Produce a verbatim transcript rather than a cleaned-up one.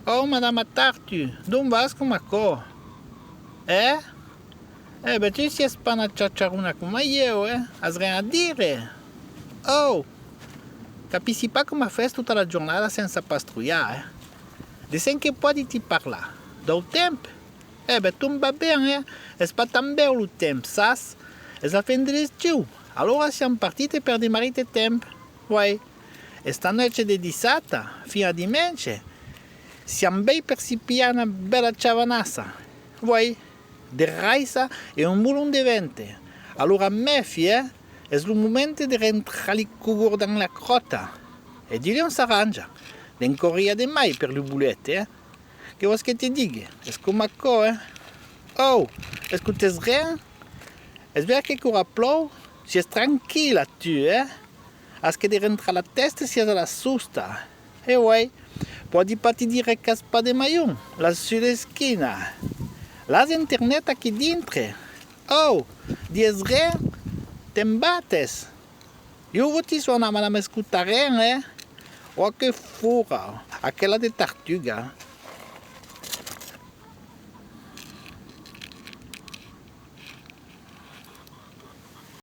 Oh, Madama Tartu, dont vas coma aquò? Eh? Eh ben, tu siás pas una chacharona coma ieu, eh? As ren a dire? Oh! Capissi pas coma fes tota la jornada sensa pastrolhar, eh? De cen que pòdi ti parlar? Dau temps? Eh ben, tomba ben, eh? Es pas tan bèu lo temps, sas? Es la fin de l'estiu, alora siam partite per de marite temps. Uèi, esta nuèch de dissabta fin a dimenge, siam bèi per si pilhar una bèla chavanassa. Uèi, de raissa e un molon de vente. Alora mèfi, eh? Es lo moment de rentrar li cogor dens la cròta. E dilhèu s'arranja. N'en corria de mai per lo bolet, eh? Que vòs que te digue? Es coma aquò, eh? Oh, escotes ren? Es ver que quora plòu, siás tranquilla, tu, eh? As que de rentrar la tèsta siás a la sosta. E uèi, pòdi pas ti dire qu'as pas de maion, l'as sus l'esquina. L'as internet aquí dintre? Oh, dies ren? Te'n bates? Ieu voti sonar, madama, escota ren, eh? Ò, que fura, aquela de Tartuga,